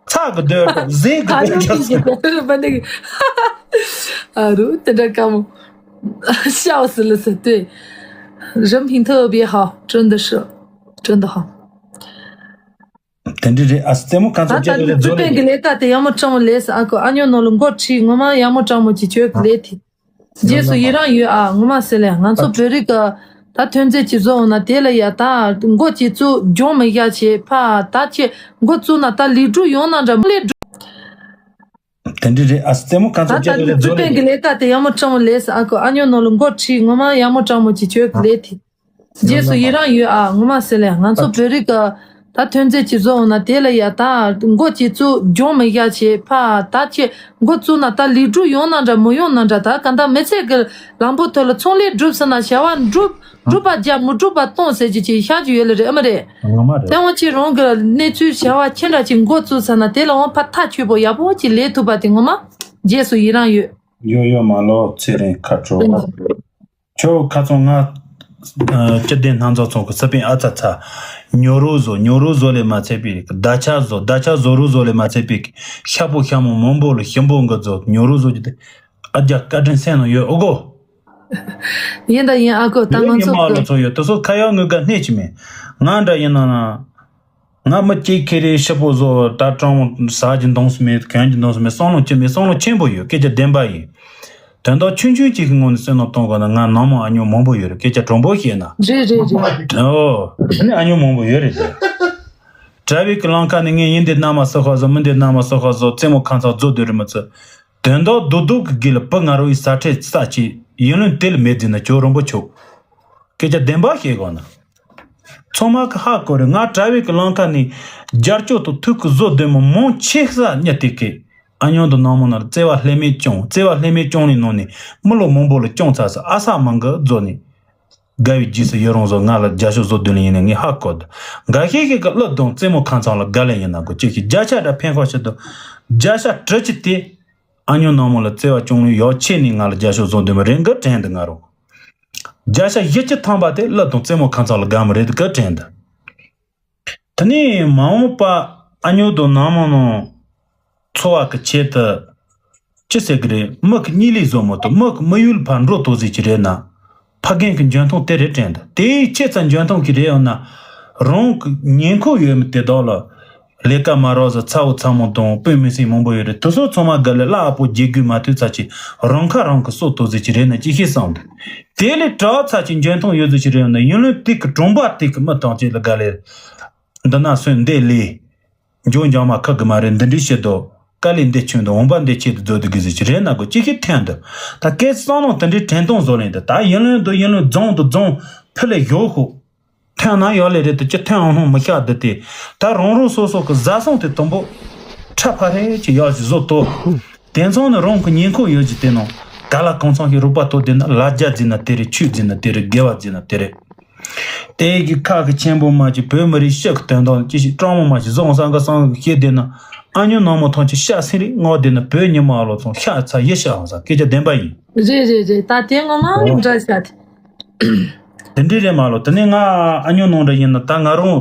ཚགས་གི་སྡོད་ཁྲག་ཟས་གི་ཨ་སྡོད་ཁྲག་སོང་འདུག་ཨ་རུ་དེ་འདྲ་ཀ་མོ། 笑死了，对。人品特别好，真的是，真的好。 དེ་འདྲ་རེད་ཨ། རྩེད་མོ་གང་ད་ཚོད་ད་རྒྱག་གི་ལས་རེད་རྩོད་བཟོ་པའི་ལས་གི་ལས་ཀ་དེ་ཡག་མོ་སྤྲང་མོ་ལས་ཨ་ཁོ་ཨ་ཉོ་ནོ་ལ་མགོ་ཁྲིད་ངོ་མ་ཡག་མོ་སྤྲང་མོ་ཅིག་ཁྱོད་གི་ལས་དེ། རྗེས་སུ་ཡི་རང་ཡོད་ཨ་ངོ་མ་ཟེར་ལས་ང་ཚོ་བོད་རིགས་གི་ད་ཐོན་རྫས་ཅིག་བཟོ་འོང་ན་དེ་ལ་ཡ་ད་མགོ་ཅིག་བཙུགས་སྦྱོང་མི་བཞག་བྱེད་ཕ་ད་ཁྱེད་མགོ་བཙུགས་ན་ད་ལས་སྒྲུབ་ཡོང་ན་འདྲ་མོ་ལས་སྒྲུབ། དེ་འདྲ་རེད་ཨ། རྩེད་མོ་གང་ཚོད་ད་རྒྱག་གི་ལས་རྩོད་པའི་གི་ལས་ཀ་དེ་ཡག་མོ་སྤྲང་མོ་ལས་ཨ་ཁོ་ཨ་ཉོ་ནོ་ལ་མགོ་ཁྲིད་ངོ་མ་ཡག་མོ་སྤྲང་མོ་ཅིག་ཁྱོད་གི་ལས་དེ། རྗེས་སུ་ཡི་རང་ཡོད་ཨ་ངོ་མ་ཟེར་ལས་ང་ཚོ་བོད་རིགས་གི་ད་ཐོན་རྫས་ཅིག་བཟོ་འོང་ན་དེ་ལ་ཡ་ད་མགོ་ཅིག་བཙུགས་སྦྱོང་མི་བཞག་བྱེད་ཕ་ད་ཁྱེད་མགོ་བཙུགས་ན་ད་ལས་སྒྲུབ་ཡོང་ན་འདྲ་མི་ཡོང་ན་འདྲ་ད་ག་ད་མི་ཚེ་གི་ལམ་བུ་ཐོག་ལ་ཚོང་ལས་སྒྲུབ་ཟེར་ན་བྱ་བ་འགྲུབ་འགྲུབ་པ་རྒྱབ་མི་འགྲུབ་པ་གཏོང་ཟེར་གྱི་ཅིག་ཤར་གྱི་ཡོད་ལ་རེད་ཨ་མ་རེད། ངོ་མ་རེད། དེ་འོང་ཅིག་རང་གི་གནས་ཚུལ་བྱ་བ་ཁྱེད་འདྲ་ཅིག་མགོ་བཙུགས་ཚར་ན་དེ་ལ་འོང་ཕ་ཐག་ཆོད་པོ་ཡག་པོ་ཅིག་ལས་ཐུབ་པ་དེ་ངོ་མ་རྗེས་སུ་ཡི་རང་ཡོད། ཡོ་ཡོ་མ་ལོ་ཚེ་རིང་ཁ་དྲོ། ཁྱོད་ཁ་ཚོང་ང་། སྤྱི་བདེ་སྣ་ཚོགས་ཚོང་གི་ས་པིན་ཨ་ཚ་ཚ། ཉོ་རོ་བཟོ་ཉོ་རོ་བཟོ་ལས་མ་ཚད་པའི་བརྡ་ཆ་བཟོ་བརྡ་ཆ་བཟོ་རོ་བཟོ་ལས་མ་ཚད་པའི་ཤ་པོ་ཤ་མོ་མང་པོ་ལ་ཞིམ་པོ་འགི་བཟོ་ཉོ་རོ་བཟོ་རྒྱུ་དེ་ཨ་རྒྱ་བཀའ་དྲིན་སེམས་ནང་ཡོད་ཨོ་གོ། ཡིན་ད་ཡིན་ཨ་ཁོ་ད་ང་ཚོ་ཉི་མ་ལ་ཚོ་ཡོད་དེ་ཚོ་ཁ་ཡག་ངུ་དགའ་སྣེ་ཆི་མེད། ང་འདྲ་ཡིན་ན་ན། ང་མི་གཅིག་ཁེ་རེ་ཤི་པོ་བཟོ་ད་སྤྲང་བོ་ཟ་གྱི་འདོང་སུ་མེད་གྱོན་གྱི་འདོང་སུ་མེད་བསམ་བློ་ཅི་མེད་བསམ་བློ་ཆེན་པོ་ཡོད་སྐད་ཆ་བདེན་པ་ཡིན། དོན་དག་ཆུང་ཆུང་གཅིག་གི་ངོས་ནས་བསམ་བློ་གཏོང་དགོས་ན་ང་ནང་མོ་ཨ་ཉོ་མང་པོ་ཡོད་རེད་སྐད་ཆ་དྲང་པོ་བཤད་ན། རེད་རེད་རེད། ཨོ། ཨ་ནི་ཨ་ཉོ་མང་པོ་ཡོད་རེད་དེ། དྲ་བའི་གི་ལང་ཁ་ནས་ངས་ཡིན་འདི་ན་མ་སོ་ཁ་བཟོ་མི་འདི་ན་མ་སོ་ཁ་བཟོ་རྩེད་མོ་ཁང་ཚང་བཟོ་འདོད་རེད་མི་ཚོ། དོན་དག་རྡོག་རྡོག་གི་དགེ་ལ་བུ་ང་རོ་ཡི་ས་ཁྲལ་ས་ཆེ་ཡིན་ལུན་དེ་ལ་མེད་འཛིན་ན་ཁྱོད་རོང་པོ་ཆོག་སྐད་ཆ་བདེན་པ་བཤད་དགོས་ན། ཚང་མ་གི་ཧ་གོ་རེད། ང་དྲ་བའི་གི་ལང་ཁ་ནས་རྒྱར་སྐྱོ་དང་ཐུགས་ཀྱི་བཟོ་ལྡན་མོ་མང་ཆེ་ས་གཉིས་དེ་གི་ཨ་ཉོ་དང་ནང་མོ་ན་བརྩེ་བ་ལྷད་མེད་སྐྱོང་བརྩེ་བ་ལྷད་མེད་སྐྱོང་ལས་ནང་ནས་མི་ལོ་མང་པོ་ལ་སྐྱོང་ཚར་ས་ཨ་ས་མང་གི་བཟོ་ནས་དགའ་བའི་རྗེས་སུ་ཡི་རང་བཟོ་ང་ལ་རྒྱ་ཤོག་བཟོ་དོན་ལ་ཡིན་ན་ངས་ཧ་གོ་ད་འགའ་ཤས་ཤིག་གི་གླུ་དང་རྩེད་མོ་ཁང་ཚང་ལ་དགའ་ལས་ཡིན་ན་གོ་ཅིག་གི་བརྒྱ་ཆ་འདྲ་ཕན་ཁོ་ཆེད་དུ་བརྒྱ་ཆ་དྲུག་ཅུ་དེ། ཨ་ཉོ་ནང་མོ་ལ་བརྩེ་བ་སྐྱོང་ལུས་ཡོག་ཆེ་ནས་ང་ལ་རྒྱ་ཤོག་བཟོ་འདོད་མ་རེད་འགའ་དྲན་འདུག་ང་རོ། བརྒྱ་ཆ་བཞི་བཅུ་ཐམ་པ་དེ་གླུ་དང་རྩེད་མོ་ཁང་ཚང་ལ་དགའ་མ་རེད་འགའ་དྲན་འདུག་དེ་ནས་མ་འོངས་པ་ཨ་ཉོ་དང་ནང་མོ་ནང་འཚོ་བ་གི་ཆེད་དུ་ཅི་ཟེར་གི་རེད། མི་གི་གཉིད་ལས་བཟོ་མོ་དང་མི་གི་མི་ཡུལ་ཕར་འགྲོ་ཐུབ་ཟིག་གི་རེད་ན། ཕ་རྒན་གྱི་འཇོན་ཐང་དེ་རེད་དྲན་འདུག་དེའི་ཆེ་ཚད་འཇོན་ཐང་གི་རེད་ཡང་ན། རང་གི་ཉེན་ཁ་ཡོད་མི་དེ་དག་ལ། ལས་ཀ་མ་རག་ཟེར་ཚ་བོ་ཚ་མོ་དང་དཔེ་མི་སྲིད་མང་པོ་ཡོད་རེད། དེ་ཚོ་ཚང་མ་སྒང་ལ་གླ་ཨ་པོ་རྒྱལ་རྒྱུ་མ་ཐུབ་ཚ་ཅིག་རང་ཁ་རང་གི་སྲོག་ཐོག་ཟེར་གྱི་རེད་ན་ཅི་ཤེས་བསམ་འདུག་དེ་ལས་གྲྭ་བ་ཚ་ཅིག་འཇོན་ཐང་ཡོད་ཚོད་ཅིག་རེད་ཡང་ན་ཡུན་རིང་དུས་ཀྱི་གྲོང་པ་དུས་ཀྱི་མི་ཐང་ཅིག་ལ་སྒང་ལ། འདི་ན་སོན་འདི་ལས། འཇོན་འཇོན་མ་ཁག་གི་མ་རེད། འདི་འདྲའི་བཤད་དོ། དཀའ་ལས་འདི་ཆུན་དུ་འོང་པ་འདི་ཆེད་དུ་བཟོ་དུ་གི་ཟེར་གྱི་རེད་ན་གོ་ཅི་ཤེས་ཐན་དུ། ད་སྐད་སང་ནང་དེ་འདྲའི་དྲན་གཏོང་བཟོ་ལེན་དུ་ད་ཡུན་རིང་དུ་ཡུན་རིང་རྫོང་དུ་རྫོང་ཕུ་ལས་ཞོག་ཤོག་ཐོན་ན་ཡོད་ལེ་རེད་དུ་ཅི་ཐོན་འོང་སྣང་མི་ཤ་འདི་དེ། ད་རང་རང་སོ་སོ་གི་བཟའ་ཚང་དེ་དུམ་བུ། ཁྲ་ཕ་རེ་ཅི་ཡག་ཅིག་བཟོ་ཏོ། དེ་ཚང་ནི་རང་གི་ཉེན་ཁོ་ཡོད་ཅིག་དེ་ནང་། ག་ལ་གང་ཚང་ཞིག་རུག་པ་ཐོག་དེ་ན་ལ་རྒྱ་འཛིན་ན་དེ་རེད། ཆོས་འཛིན་ན་དེ་རེད། དགེ་བ་འཛིན་ན་དེ་རེད། དེ་གི་ཁ་གི་ཆེན་པོ་མ་ཅིག་བོད་མི་རིགས་ཤི་གི་དོན་དག་ཅི་ཞིག་སྤྲང་མོ་མ་ཅིག་བཟང་ས་འགའ་སང་གི་ཤེས་དེ་ན། ཨ་ཉོ་ནང་མོ་ཐང་ཅིག་ཤ་སེང་རིགས་ངོ་དེ་ན་བོད་ཉི་མ་ལོ་ཚོང་ཤ་ཚ་ཡི་ཤ་འོང་ས་སྐད་ཆ་བདེན་པ་ཡིན། རེད་རེད་རེད། ད་དེ་ངོ་མ་འདྲ་ཤ་དེ། དེ་འདྲས་རེད་མ་ལོ། དེ་ནས་ང་ཨ་ཉོ་ནང་འདྲ་ཡིན་ན་ད་ང་རང་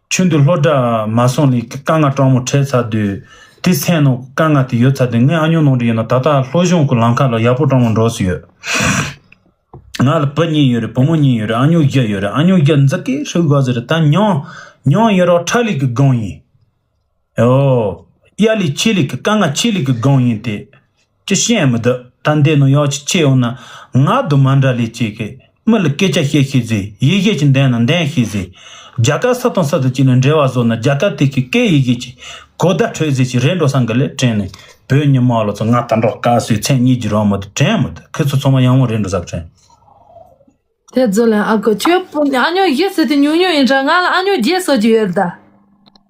ཆུང་དུས་སློབ་གྲྭ་མ་སོང་ལས་དཀའ་ངལ་སྤྲང་མོ་འཕྲད་ཚར་དུས་དེ་སེམས་ནང་དཀའ་ངལ་དེ་ཡོད་ཚར་དུས་ངས་ཨ་ཉོ་ནང་འདྲ་ཡིན་ན་ད་ལྟ་སློབ་སྦྱོང་གི་ལམ་ཁ་ལ་ཡག་པོ་སྤྲང་མོ་འགྲོ་སྲིད་ཡོད། ང་ལ་བུ་གཉིས་ཡོད་རེད། བུ་མོ་གཉིས་ཡོད་རེད། ཨ་ཉོ་བཞི་ཡོད་རེད། ཨ་ཉོ་བཞི་འཛི་གི་ཧྲུག་ག་ཟེར་རེད། ད་མྱང་མྱང་ཡོད་རོགས་ཁྲ་ལི་གི་སྒང་ཡིན། ཨོ། གཡའ་ལི་ཆེ་ལི་གི་དཀའ་ངལ་ཆེ་ལི་གི་སྒང་ཡིན་ཏེ། ཅི་ཤེས་མི་འདུག་ད་འདི་ནང་ཡག་ཅིག་ཆེ་འོང་ན་ང་དུ་མ་འདྲ་ལི་ཅིག་གི་མི་ལ་སྐད་ཆ་བཤད་ཤེས་ཟེ་ཡིད་བཤད་ཅིག་འདན་ན་འདན་ཤེས་ཟེ། རྒྱ་གར་ས་དང་ས་དང་ཅིག་ནས་འབྲེལ་བ་བཟོ་ན་རྒྱ་གར་དེ་གི་སྐད་ཡིད་བཤད་ཅིག་གོ་བརྡ་འཕྲོད་ཟེ་ཅིག་རེད་འགྲོ་སང་གི་ལས་དྲན་ནས་བོད་ཉི་མ་ལོ་ཚོ་ང་ད་འགྲོ་དཀའ་སོའི་མཚན་གཉིས་ཀྱི་རོགས་མི་འདུག་དྲན་མི་འདུག་ཁོ་ཚོ་ཚང་མ་ཡང་མོ་རེད་འགྲོ་ས་དྲན། དེ་ཚོ་ལ་ཨ་ཁུ་ཁྱོད་ཨ་ཉོ་བཞི་ཟེར་དེ་ཉུང་ཉུང་ཡིན་དྲ་ང་ལ་ཨ་ཉོ་བརྒྱད་བཟོ་རྒྱུ་ཡོད་རེད་ད།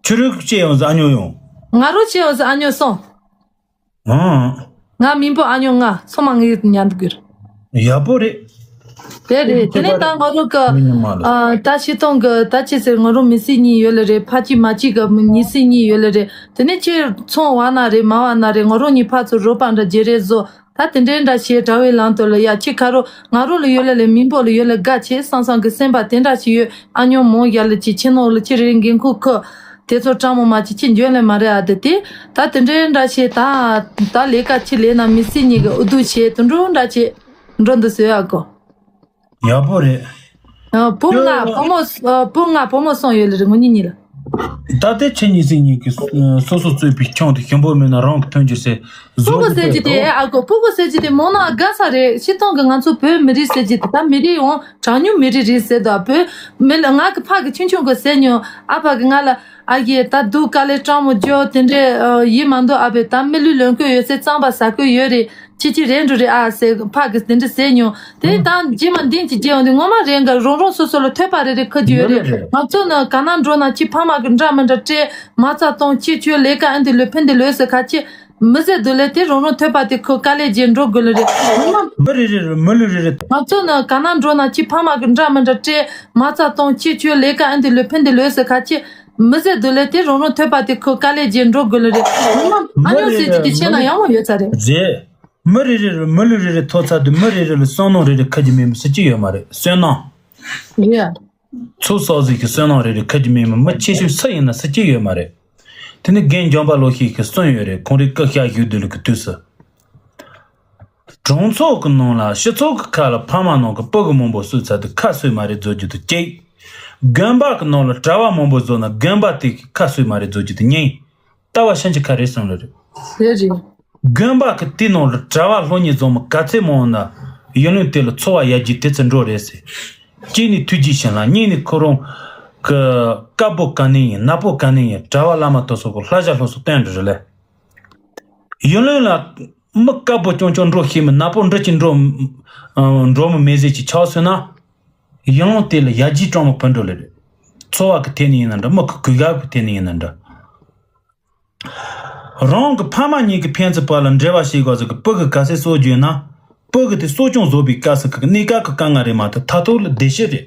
ཁྱོད་རང་གི་ཅི་ཡོང་ཟེར་ཨ་ཉོ་ཡོང་། ང་རང་ཅི་ཡོང་ཟེར་ཨ་ཉོ་སོང་། ཨང་། ང་མིང་པོ་ཨ་ཉོ་ང་ཚང་མ་ངའི་ཉན་དགོས། ཡག་པོ་རེད། དེ་རེད། དེ་ནས་ད་ང་རང་གི་མི་ཉུང་མ་ལ། ཨ་ད་ཤི་ཐོང་གི་ད་ཅི་ཟེར། ང་རང་མི་སྲིད་གཉིས་ཡོད་ལེ་རེད། ཕ་གཅིག་མ་གཅིག་གི་མི་སྲིད་གཉིས་ཡོད་ལེ་རེད། དེ་ནས་ཁྱེད་ཚོང་བ་ན་རེད་མ་བ་ན་རེད། ང་རང་གཉིས་ཕར་ཚུར་རོགས་པ་འདྲ་བརྗེ་རེས་བཟོ། ད་དེ་འདྲའི་འདྲ་བྱས་དྲ་བའི་ལམ་དུ་ལ་ཡ་ཁྱེད་ཁ་རོག་ང་རང་ལ་ཡོད་ལེ་ལེ་མིང་པོ་ལ་ཡོད་ལེ་དགའ་ཆེ་སང་སང་གི་སེམས་པ་དེ་འདྲ་ཞིག་ཡོད། ཨ་ཉོ་མོ་ཡ་ལ་ཅི་ཁྱེད་ནོ་ལ་ཅི་རེད་འགན་ཁུར་ཁུ། དེ་ཚོ་སྤྲང་མོ་མ་ཅི་ཅི་འཇོན་ལེ་མ་རེད། ཨ་དེ་དེ་ད་དེ་འདྲའི་འདྲ་བྱས་ད་ད་ལས་ཀ་ཅི་ལས་ན་མི་སྲིད་གཉིས་ཀྱི་ཨུ་དུ་བྱས་དུ་འགྲོ་འདྲ་བྱས་འགྲོ་འདུག་ཟེར་ཨ་གོ། ཡག་པོ་རེད། ཨ་བུ་ང་བུ་མོ་ཨ་བུ་ང་བུ་མོ་སོང་ཡོད་ལེ་རེད་ངོ་གཉིས་གཉིས་ལ། ད་ལྟའི་ཁྱེད་གཉིས་སྲིད་གཉིས་ཀྱི་སོ་སོ་གཙོས་པའི་ཁྱོན་དུ་ཞིམ་པོ་མེད་ན་རང་གི་ཐོན་རྒྱུ་ཟེར། བཟོ་ཕུ་གུ་རྒྱུ་ཟེར་གྱི་དེ་ཨ་གོ། ཕུ་གུ་ཟེར་གྱི་དེ་མོ་ན་དགའ་ས་རེད། ཤི་སྟོང་གི་ང་ཚོ་བོད་མི་རིགས་ཟེར་གྱི་དེ་ད་མི་རིགས་འོང་གྲངས་ཉུང་མི་རིགས་རེད་ཟེར་དོ། བོད་མི་ལ་ང་གི་ཕ་གི་ཆུང་ཆུང་གི་ཟེར་མྱོང་། ཨ་ཕ་གི་ང་ལ་ཨ་ཡེ་ད་སྡུག་དཀའ་ལས་སྤྲང་མོ་རྒྱོ་དེ་འདྲས་ཡིན་མ་འདུག་ཨ་བས་ད་མི་ལུས་ལོན་ཁོས་ཡོད་ཚད་གཙང་པ་ཟ་ཁོས་ཡོད་རེད། ཅི་ཅི་རེད་འགྲོ་རེད་ཨ་ཟེར་ཕ་གི་དེ་འདྲ་ཟེར་མྱོང་། དེ་ད་རྗེས་མ་འདིན་གྱི་རྗེས་འོང་དེ་ངོ་མ་རེད་འགའ་རང་རང་སོ་སོ་ལ་ཐོས་པ་རེ་རེ་ཁ་རྒྱུ་ཡོད་རེད། ང་ཚོ་ནི་ག་ན་འགྲོ་ན་ཅི་ཕ་མ་གི་འདྲ་མི་འདྲ་སྤྲད་མ་རྩ་གཏོང་ཅི་ཆོས་ལས་ཀ་ཨེ་འདི་ལོས་ཕན་འདི་ལོས་ཟེར་ཁ་ཅི་མི་ཟེར་འདུག་ལས་དེ་རང་རང་ཐོས་པ་དེ་ཁོ་དཀའ་ལས་རྗེས་འགྲོ་དགོས་ལ་རེད། ངོ་མ་མི་རེ་རེ་རེ་མི་ལུས་རེ་རེ། ང་ཚོ་ནི་ག་ན་འགྲོ་ན་ཅི་ཕ་མ་གི་འདྲ་མི་འདྲ་སྤྲད་མ་རྩ་གཏོང་ཅི་ཆོས་ལས་ཀ་ཨེ་འདི་ལོས་ཕན་འདི་ལོས་ཟེར་ཁ་ཅི་མི་ཟེར་འདུག་ལས་དེ་རང་རང་ཐོས་པ་དེ་ཁོ་དཀའ་ལས་རྗེས་འགྲོ་དགོས་ལ་རེད། ངོ་མ་ཨ་ཉོ་ཟེར་གྱི་དེ་ཆེ་ན་ཡག་མོ་ཡོད་ས་རེད། རེད། མི་རེ་རེ་རུ་མི་ལུས་རེ་རེ་ཐོབ་ཚར་དུས་མི་རེ་རེ་ལ་བསོད་ནམས་རེ་རེ་ཁ་གྱི་མེད་མི་སྲིད་ཀྱི་ཡོད་མ་རེད། བསོད་ནམས། ཡ། ཚོགས་བསགས་ཟིག་གི་བསོད་ནམས་རེ་རེ་ཁ་གྱི་མེད་མི་མི་ཆེ་ཤོས་སུ་ཡིན་ན་སྲིད་ཀྱི་ཡོད་མ་རེད། དེ་ནི་རྒན་འཇམ་པ་ལོ་ཤས་ཀྱི་གསུངས་ཡོད་རེད། ཁོང་རེ་སྐུ་ཤ་བཞུགས་དུས་ལུག་གི་དུས་སུ། གྲོང་ཚོ་གི་ནང་ལ་སྤྱི་ཚོགས་ཀྱི་ཁ་ལ་ཕ་མ་ནང་གི་སྤུ་གུ་མང་པོ་གསོས་ཚར་དུས་ཁ་གསོས་མ་རེད་བཟོ་རྒྱུ་དུ་གཅིག་དགོན་པ་གི་ནང་ལ་གྲྭ་བ་མང་པོ་བཟོ་ན་དགོན་པ་དེ་གི་ཁ་གསོས་མ་རེད་བཟོ་རྒྱུ་དུ་གཉིས། ལྟ་བ་ཤིན་ཅི་ཁ་རེ་སོང་ལ་རེད། རེད་རེད། དགོན་པ་གི་དེ་ནང་ལ་གྲྭ་བ་སློབ་གཉེར་བཟང་མོ་ག་ཚད་མང་ན་ཡུལ་ལུང་དེ་ལ་འཚོ་བ་ཡར་རྒྱས་དེ་ཚོ་འགྲོ་རེད་ཟེར། གཅིག་ནས་ཐུགས་རྗེ་ཞིང་ལ་གཉིས་ནས་ཁོ་རང་གི་དཀར་པོ་ག་ནས་ཡིན་ནག་པོ་ག་ནས་ཡིན་གྲྭ་བ་བླ་མ་དེ་ཚོ་གི་ལྷ་བྱ་སློབ་གསོ་སྟོན་འགྲོ་རེད་ལེ། ཡུལ་ལུང་ལ་མི་དཀར་པོ་རྐྱང་རྐྱང་འགྲོ་ཤེས་མི་ནག་པོ་འགྲོ་གཅིག་འགྲོ་འགྲོ་མི་མེད་ཟེར་གྱི་ཆགས་སོང་ན་ཡུལ་ལུང་དེ་ལ་ཡར་རྒྱས་སྤྲང་མོ་ཕུད་འགྲོ་ལེ་རེད། འཚོ་བ་གི་ཐད་ནས་ཡིན་ན་འདྲ་མི་གི་གོས་དཀར་གི་ཐད་ནས་ཡིན་ན་འདྲ། རང་གི་ཕ་མ་གཉིས་ཀྱི་ཕན་ཚུན་བར་ལ་འབྲེལ་བ་བྱེད་དགོས་ཟེར་གི་སྤུ་གུ་ག་ཚད་གསོ་རྒྱུ་ཡིན་ན། སྤུ་གུ་དེ་གསོ་སྐྱོང་བཟོ་བའི་སྐབས་སུ་གི་གནས་སྐབས་ཀྱི་དཀའ་ངལ་རེད་མ་གཏོགས་མཐར་ཐུག་ལ་བདེ་སྐྱིད་རེད།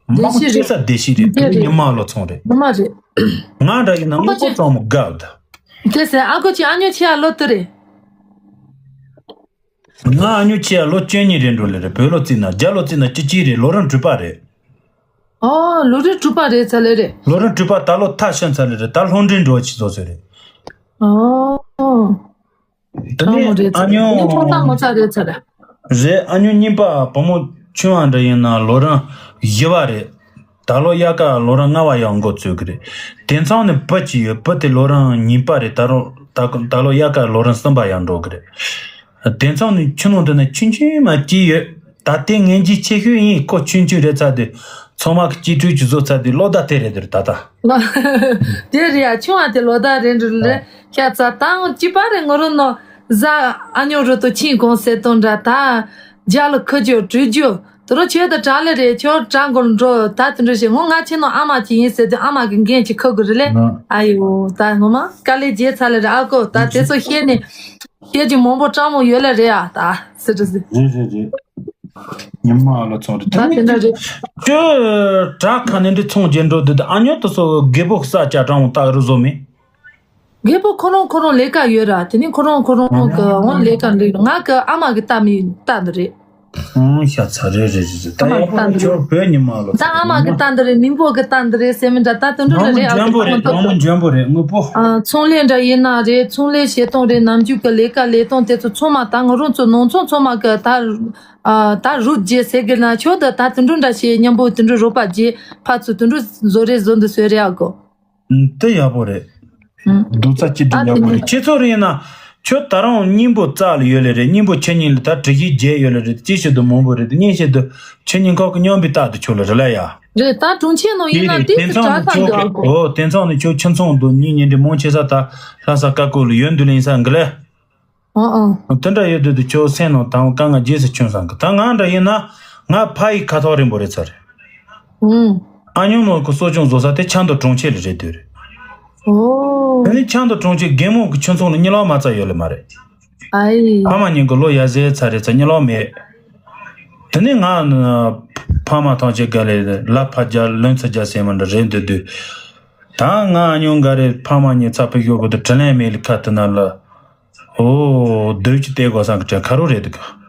མང་པོ་སྐྱེ་ས་བདེ་སྐྱིད་རེད། དེ་ཉི་མ་ལོ་ཚོང་རེད། ངོ་མ་རེད། ང་འདྲ་ཡིན་ན་དངོས་པོ་ཙམ་མོ་དགའ་བ་ད། དེ་ཟེར་ཨ་ཁུ་ཅི་ཨ་ཉོ་ཆེ་ཨ་ལོ་དུ་རེད། ང་ཨ་ཉོ་ཆེ་ཨ་ལོ་བཅུ་གཉིས་རེད་འགྲོ་ལེ་རེད། བོད་ལོ་བརྩིས་ན་རྒྱ་ལོ་བརྩིས་ན་བཅུ་གཅིག་རེད། ལོ་རིམ་དྲུག་པ་རེད། ཨོ། ལོ་རིམ་དྲུག་པ་རེད་ཚ་ལེ་རེད། ལོ་རིམ་དྲུག་པ་ད་ལོ་མཐར་ཕྱིན་ཚ་ལེ་རེད། ད་སློབ་འབྲིང་འགྲོ་ཆེ་བཟོ་ཚོད་རེད། ཨོ། དེ་ནས་ཨ་ཉོ་ནི་ཕོ་ཐང་ངོ་ཚ་རེད་ཚ་རེད། རེད། ཨ་ཉོ་གཉིས་པ་བུ་མོ་ཆུང་བ་འདྲ་ཡིན་ན་ལོ་རིམ་བཞི་པ་རེད། ད་ལོ་དབྱར་ཁ་ལོ་རིམ་ལྔ་པ་ཡང་འགོ་བཙུགས་ཀྱི་རེད། དེང་སང་ནི་བུ་གཅིག་ཡོད། བུ་དེ་ལོ་རིམ་གཉིས་པ་རེད། ད་རུང་ད་ད་ལོ་དབྱར་ཁ་ལོ་རིམ་གསུམ་པ་ཡང་འགྲོ་གི་རེད། དེང་སང་ནི་ཆུ་ནང་དུ་ནི་ཆུང་ཆུང་མ་གཅིག་ཡོད། ད་ལྟའི་ངན་ཇུས་ཆེ་ཤོས་ཡིན། ཁོ་ཆུང་ཆུང་རེད་ཚར་དུས་ཚང་མ་གི་གཅིག་སྤྲོད་ཀྱི་བཟོ་ཚར་དུས་ལོ་ཟླ་དེ་རེད་དེར་ད་ལྟ། དེ་རེད་ཡ། ཆུང་བ་དེ་ལོ་ཟླ་རེད་འགྲོ་ལེ། ཤ་ཚ་དང་གཅིག་པ་རེད། ངོ་རུ་ནོ་ཟ་ཨ་ཉོ་རུ་ཏོ་ཆིན་གོང་ཟེར་དོན་འདྲ་ད། རྒྱ་ལ་ཁུ་རྒྱུ་བྲུས་རྒྱུ། དུ་རོ་ཁྱོད་དང་གྲ་ལེ་རེད། ཁྱོད་གྲ་མགོར་འགྲོ་ད་དུ་འགྲོ་ཞེས་ངོ་ང་ཆེ་ནོ་ཨ་མ་ཅི་ཡིན་ཟེར་དུས་ཨ་མ་གི་འགན་ཅིག་ཁུར་དགོས་རེད་ལེ། ཨ་ཡོ་ད་ངོ་མ་དཀའ་ལས་རྒྱལ་ཚ་ལེ་རེད། ཨ་ཀོ་ད་དེ་ཚོ་བཤད་ནས་བཤད་རྒྱུ་མང་པོ་སྤྲང་མོ་ཡོད་ལེ་རེད་ཨ་ད་ཟེར་དུ་ཟེར། རེད་རེད་རེད། ཉི་མ་ལ་ཚོང་རེད། ད་དེ་འདྲ་རེད། ཁྱོད་གྲ་ཁ་ནས་འདྲི་ཚོང་རྒྱན་འགྲོ་དུས་ཨ་ཉོ་དུ་སོ་རྒད་པོ་ས་ཆ་གྲང་མོ་ཏག་རུ་བཟོ་མེད། རྒད་པོ་ཁོ་རང་ཁོ་རང་ལས་ཀ་ཡོད་ར། དེ་ནི་ཁོ་རང་ཁོ་རང་གི་འོང་ལས་ཀ་འགྲིག་ང་གི་ཨ་མ་གི་ལྟ་མི་ལྟ་འདི་རེད། ཨང་ཤ་ཚ་རེད་རེད་རེད། ད་ཨ་མ་ཡག་པོ་ལྟ་འདི་ཁྱོད་རེད། བོད་ཉི་མ་ལོ་ད་ཨ་མ་གི་ལྟ་འདི་རེད། མིང་པོ་གི་ལྟ་འདི་རེད་ཟེར་མི་འདྲ་ད་དུ་འགྲོ་ལ་རེད། ཨ་ནི་ཁོ་ད་ཨ་མ་འཇོན་པོ་རེད་དངོས་པོ། ཨ་ཚོང་ལས་འདྲ་ཡིན་ན་རེད། ཚོང་ལས་བྱེད་སྟངས་རེད། ནམ་རྒྱུན་གི་ལས་ཀ་ལས་སྟངས་དེ་ཚོ་ཚང་མ་ད་ང་རང་ཚོ་ནང་ཚོང་ཚང་མ་གི་ད་ཨ་ད་རུབ་རྒྱས་ཟེར་གི་ན་ཁྱོད་ད་ད་དུ་འགྲོ་འདྲ་བྱེད་མཉམ་པོ་དུ་འགྲོ་རོགས་པ་རྒྱས་ཕར་ཚུར་དུ་འགྲོ་བཟོ་རེད་བཟོ་འདི་བཟོས་རེད་ཨ་གོ། དེ་ཡག་པོ་རེད། ཨང་། རྡོག་རྩ་གཅིག་སྒྲིལ་ཡག་པོ་རེད། ཁྱེད་ཚོ་རེད་ན། ཁྱོད་ད་རུང་སྙིང་པོ་རྩ་ལ་ཡོད་ལེ་རེད། སྙིང་པོ་ཁྱེད་གཉིས་ལ་ད་གྲི་ཤིག་རྒྱས་ཡོད་ལེ་རེད། ཅི་ཞིག་ཏུ་མང་པོ་རེད། དེ་གཉིས་ཞིག་ཏུ་ཁྱེད་གཉིས་ཁོག་གི་སྙོམས་པའི་རྟགས་དུ་ཆོད་ལེ་རེད་ལ་ཡ། རེད་ད་གྲོང་ཁྱེར་ནང་ཡིན་ན་དེ་དེ་ཚོ་དྲག་ཐག་ཁྱོད་འགྲོ་གོ། ཨོ་དེ་ཚོ་ནི་ཁྱོད་ཁྱིམ་ཚང་དུ་གཉིས་ཉིན་འདྲི་མང་ཆེ་ས་ད་ལྷ་ས་ཀ་ཀོ་ལ་ཡོད་འདུག་ལེ་ཡིན་ས་འགི་ལེ། ཨང་ཨང་། དེ་འདྲ་ཡོད་དུས་དུ་ཁྱོད་སེམས་ནང་དང་དཀའ་ངལ་རྗེས་སུ་ཆུང་སང་གི་ད་ང་འདྲ་ཡིན་ན་ང་ཕ་ཡི་ཁ་ཐོག་རིང་པོ་རེད་ཚར། ཨང་། ཨ་ཉོ་མོ་གི་གསོ་སྐྱོང་བཟོ་ས་དེ་ཆང་དུ་གྲོང་ཁྱེར་ལ་རེད་དུས་རེད། ཨོ། དེ་ནི་ཆང་དུ་གྲོང་ཁྱེར་རྒན་མོ་གི་ཁྱིམ་ཚང་ལ་གཉིད་ལོག་མ་རྩ་ཡོད་ལེ་མ་རེད། ཨའི། ཕ་མ་གཉིས་ཀྱི་ལོ་ཡར་ཟེར་ཚར་རེད་ཚ་གཉིད་ལོག་མེད། དེ་ནས་ང་ཕ་མ་ཐམས་ཅད་ག་ལེ་ལ་ཕ་རྒྱལ་ལོན་ཚ་རྒྱལ་ཟེར་མི་འདྲ་རེད་འདུག་དུས། ད་ང་ཨ་ཉོ་འགའ་རེ་ཕ་མ་གཉིས་ཚ་ཕི་ཤོག་གི་དུ་དྲིན་ལན་མེད་ལ་ཁ་དུ་ན་ལ། ཨོ་སྡོད་ཀྱི་བལྟས་དགོས་སང་གི་དྲན་ཁ་རོ་རེད་འདུག་ག་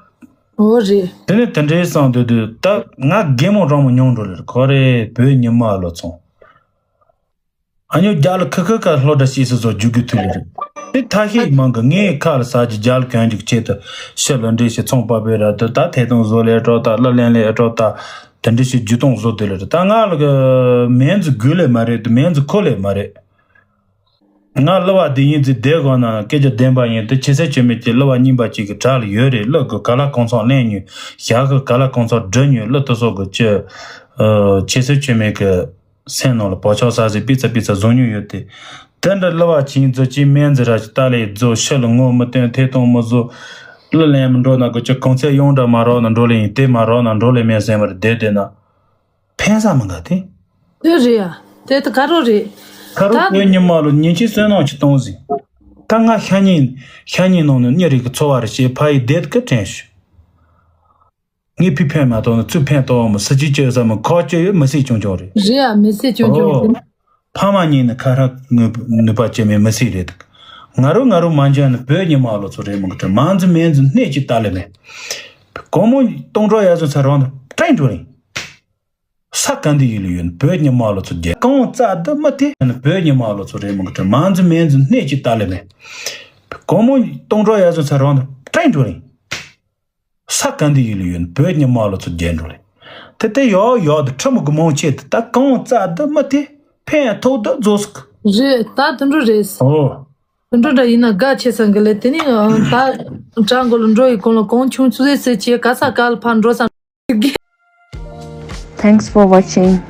འོ་རེད། དེ་ནས་དེ་འདྲའི་སང་སྡོད་དུས་ད་ང་རྒན་མོ་རང་མོ་མྱོང་འགྲོ་ལེར་ཁོ་རེ་བོད་ཉི་མ་ལོ་ཚོང་། ཨ་ཉོ་རྒྱ་ལ་ཁ་ཁ་ཁ་ལྷོ་འདྲ་ཤེས་སུ་བཟོ་རྒྱུ་གི་ཐུག་ལེ་རེད། དེ་ཐ་ཤེས་མང་གི་ངའི་ཁ་ལ་ཟ་གྱི་རྒྱ་ལ་གོན་གྱི་ཆེད་དུ་ཤི་ལ་འདྲེ་ཞིག་ཚོང་པ་པའི་ར་དུ་ད་ཐད་གཏོང་བཟོ་ལེ་སྤྲོ་ད་གླུ་ལེན་ལེ་སྤྲོ་ད་དེ་འདྲེ་ཞིག་རྒྱུ་གཏོང་བཟོ་དེ་ལེ་རེད། ད་ང་ལ་གི་མེན་ཛི་དགུ་ལེ་མ་རེད་དུ་མེན་ཛི་ཁོ་ལེ་མ་རེད། ང་གླུ་བ་དེ་ཡིན་ཙི་དེ་གོ་ན་སྐད་ཆ་བདེན་པ་ཡིན་དུ་ཆེ་སེ་ཆེ་མེད་ཀྱི་གླུ་བ་རྙིང་པ་ཅིག་གི་གྲགས་ལ་ཡོད་རེད། གླུ་གི་ག་ལ་གོང་ཚོང་ལེན་ཉུས་ཞག་གི་ག་ལ་གོང་ཚོང་འབྲི་ཉུས་གླུ་དུ་སོགས་གི་ཅི་ཆེ་སེ་ཆེ་མེད་གི་སེམས་ནང་ལ་བག་ཆགས་ཟ་ཟི་པི་ཚ་པི་ཚ་བཟོ་མྱོང་ཡོད་དེ། དེ་འདྲ་གླུ་བ་ཆིང་རྫུ་ཅི་སྨན་རྫི་ར་ཅི་ཏཱ་ལའི་རྫུ་ཤི་ལ་ངོ་མི་སྟོན་ཐད་གཏོང་མི་བཟོ། གླུ་ལེན་མི་འགྲོ་ན་དགོས་ཅི་གོང་ཚད་ཡོང་འདྲ་མ་རོགས་ན་འགྲོ་ལེ་ཡིན་དེ་མ་རོགས་ན་འགྲོ་ལེ་མེད་སེམས་པར་བསྡད་བསྡད་ན། ཕན་ས་མི་འགའ་དེ། དེ་རེད་ཡ། དེ་ད་ག་རོ་རེད། ག་རོ་ད་བོད་ཉི་མ་ལོ་ཉིན་གཅིག་བསོད་ནམས་ཅིག་གཏོང་ཟིན། ད་ང་ཤ་ཉེ་ཤ་ཉེ་ནང་ནས་གཉེར་རིགས་ཀྱི་འཚོ་བ་རེ་བྱེད་ཕ་ཡི་བསྡད་གི་དྲན་ཞུ། ངས་ཕི་ཕན་མ་གཏོང་ན་ཚུར་ཕན་གཏོང་མི་སྲིད་ཅི་བཅོས་ས་མི་ཁོ་བཅོས་ཡོད་མི་སྲིད་ཆུང་ཆུང་རེད། རེད་ཡ་མི་སྲིད་ཆུང་ཆུང་ཨོ། རེད། ཕ་མ་གཉིས་ནི་ཁ་རག་ནུས་ནུས་པ་བཅོས་མེད་མི་སྲིད་རེད། ང་རོ་ང་རོ་མ་འཇོན་ནི་བོད་ཉི་མ་ལོ་ཚོ་རེད་མི་གི་དྲན་མང་ཙི་མེན་ཙི་སྣེ་གཅིག་ལྟ་ལེ་མེད། གོང་མོ་གཏོང་གྲོགས་ཡ་ཟོན་ཚ་རང་དུ་ཏྲེན་འགྲོ་རིང་། ས་ག་འདི་ཡི་ལུ་ཡོད་བོད་ཉི་མ་ལོ་ཚོ་རྒྱལ་གང་རྩ་འདི་མི་དེ་བོད་ཉི་མ་ལོ་ཚོ་རེད་མི་གི་དྲན་མང་ཙི་མེན་ཙི་སྣེ་གཅིག་ལྟ་ལེ་མེད། གོང་མོ་གཏོང་གྲོགས་ཡ་ཟོན་ཚ་རང་དུ་ཏྲེན་འགྲོ་རིང་། ས་ག་འདི་ཡི་ལུ་ཡོད་བོད་ཉི་མ་ལོ་ཚོ་རྒྱལ་འགྲོ་ལེ། དེ་དེ་ཡོག་ཡོག་དུ་ཁྲི་མོ་གི་མོང་ཆེད་དུ་ད་གང་རྩ་འདི་མི་དེ་ཕན་ཐོགས་འདི་རྫོགས་སུ། རེད་ད་དུད་འགྲོ་རེད། ཨོ། དུད་འགྲོ་འདྲ་ཡིན་ན་དགའ་ཆེ་ས་འགི་ལེ་དེ་ནི་ད་བྲག་མགོ་ལ་འགྲོ་ཡི་གོང་ལ་གོང་ཆུང་ཆུ་ཟེ་ཟེ་ཆེ་ག་ས་ག་ལ་ཕར་འགྲོ་ས། Thanks for watching.